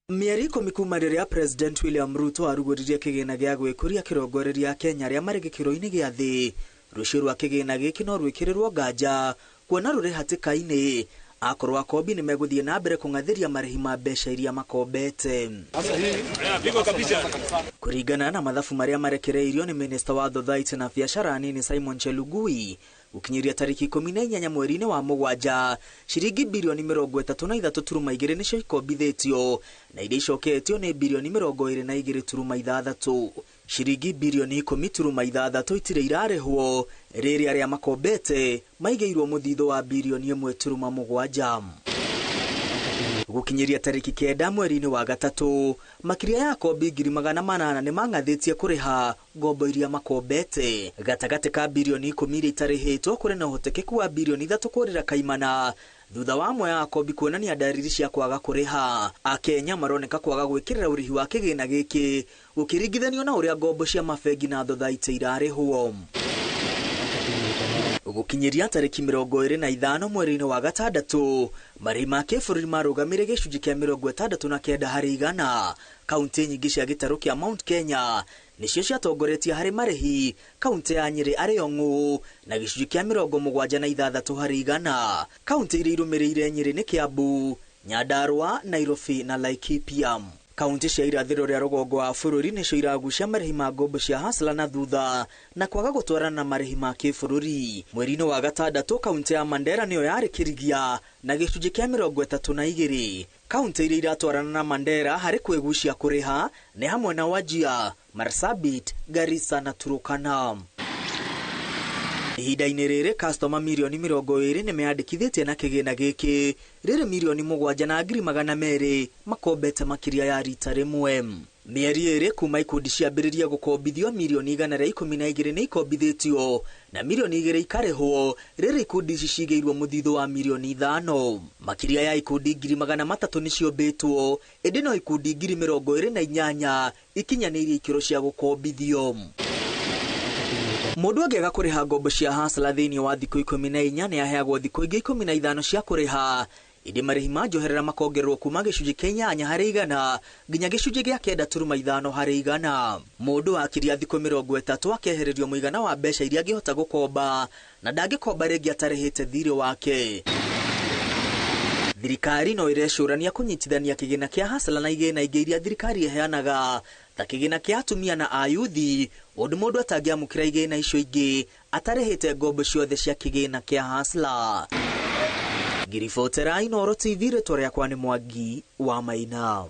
Mĩeri 10 kuma rĩrĩa President William Ruto arugũririe kĩgĩna gĩa gwĩkũria kĩrongoreria Kenya arĩa marĩ gĩkĩro-inĩ gĩa thĩ, rũciũ rwa kĩgĩna gĩkĩ no rwĩkĩrĩrwo nganja kuona rũrĩ hatĩka-inĩ akorwo akombi nĩ megũthiĩ na mbere kũng'athĩria marĩhi ma mbeca iria makombete. Kũringana na mathabu marĩa marekereirio nĩ minista wa thothaitĩ na biacara nini Simon Chelugui, gũkinyĩria tarĩki 18 mweri-inĩ wa 7, ciringi birioni 33.2 nĩcio ikombithĩtio na iria icoketio nĩ birioni 22.6. Ciringi birioni 10.6 itirĩ irarĩhwo, rĩrĩ arĩa makombete maigĩirwo mũthithũ wa birioni 1.7. Gũkinyĩria tarĩki 9 mweri-inĩ wa 3, makĩria ya akombi 800,000 nĩ mang'athĩtie kũrĩha ngombo iria makombete. Gatagatĩ ka birioni 10 iria itarĩhĩtwo kũrĩ na ũhotekeku wa birioni 3 kũrĩra kaimana thutha wa amwe a akombi kuonania ndariri cia kwaga kũrĩha. Akenya maroneka kwaga gwĩkĩrĩra ũrĩhi wa kĩgĩna gĩkĩ gũkĩringithanio na ũrĩa ngombo cia mabengi na thothaitĩ irarĩhwo. Gũkinyĩria tarĩki 25 mweri-inĩ wa 6, marĩhi ma kĩbũrũri marũgamire gĩcunjĩ kĩa 69 harĩ igana. Kaunti nyingĩ cia gĩtarũ kĩa Mount Kenya nĩcio ciatongoretie harĩ marĩhi, kaunti ya Nyĩrĩ arĩ yo ng'ũ na gĩcunjĩ kĩa 76 harĩ igana. Kaunti iria irũmĩrĩire Nyĩrĩ nĩ Kiambu, Nyandarua, Nairobi na Laikipia. Kaunti cia irathĩro rĩa rũgongo wa bũrũri nĩcio iragucia marĩhi ma ngombo cia Hustler na thutha na kwaga gũtwarana na marĩhi ma kĩbũrũri. Mweri-inĩ wa 6, kaunti ya Mandera nĩyo yarĩ kĩrigia na gĩcunjĩ kĩa 32. Kaunti iria iratwarana na Mandera harĩ kwĩgucia kũrĩha nĩ hamwe na Wajir, Marsabit, Garissa na Turkana. Ihinda-inĩ rĩrĩ customer mirioni 20 nĩ meyandĩkithĩtie na kĩgĩna gĩkĩ, rĩrĩ mirioni 7,200,000 makombete makĩria ya rita rĩmwe. Mĩeri 2 kuma ikundi ciambĩrĩria gũkombithio, mirioni 112 nĩ ikombithĩtio na mirioni 2 ikarĩhwo, rĩrĩ ikundi ici cigĩirwo mũthithũ wa mirioni 5. Makĩria ya ikundi 300,000 nĩ ciũmbĩtwo, ĩndĩ no ikundi 28,000 ikinyanĩirie ikĩro cia gũkombithio. Mũndũ angĩaga kũrĩha ngombo cia Hustler thĩinĩ wa thikũ 14 nĩ aheagwo thikũ ingĩ 15 cia kũrĩha, ĩndĩ marĩhi ma njoherera makongererwo kuma gĩcunjĩ kĩa 8 harĩ igana nginya gĩcunjĩ gĩa 9.5 harĩ igana. Mũndũ akiria thikũ 30 akehererio mũigana wa mbeca iria angĩhota gũkomba na ndangĩkomba rĩngĩ atarĩhĩte thirĩ wake. Thirikari no ĩrecũrania kũnyitithania kĩgĩna kĩa Hustler na igĩna ingĩ iria thirikari ĩheanaga ta kĩgĩna kĩa atumia na ayuthi, ũndũ mũndũ atangĩamũkĩra igĩna icio ingĩ atarĩhĩte ngombo ciothe cia kĩgĩna kĩa Hustler. Ngiribotera Inooro TV, rĩtwa rĩakwa nĩ Mwangi wa Maina.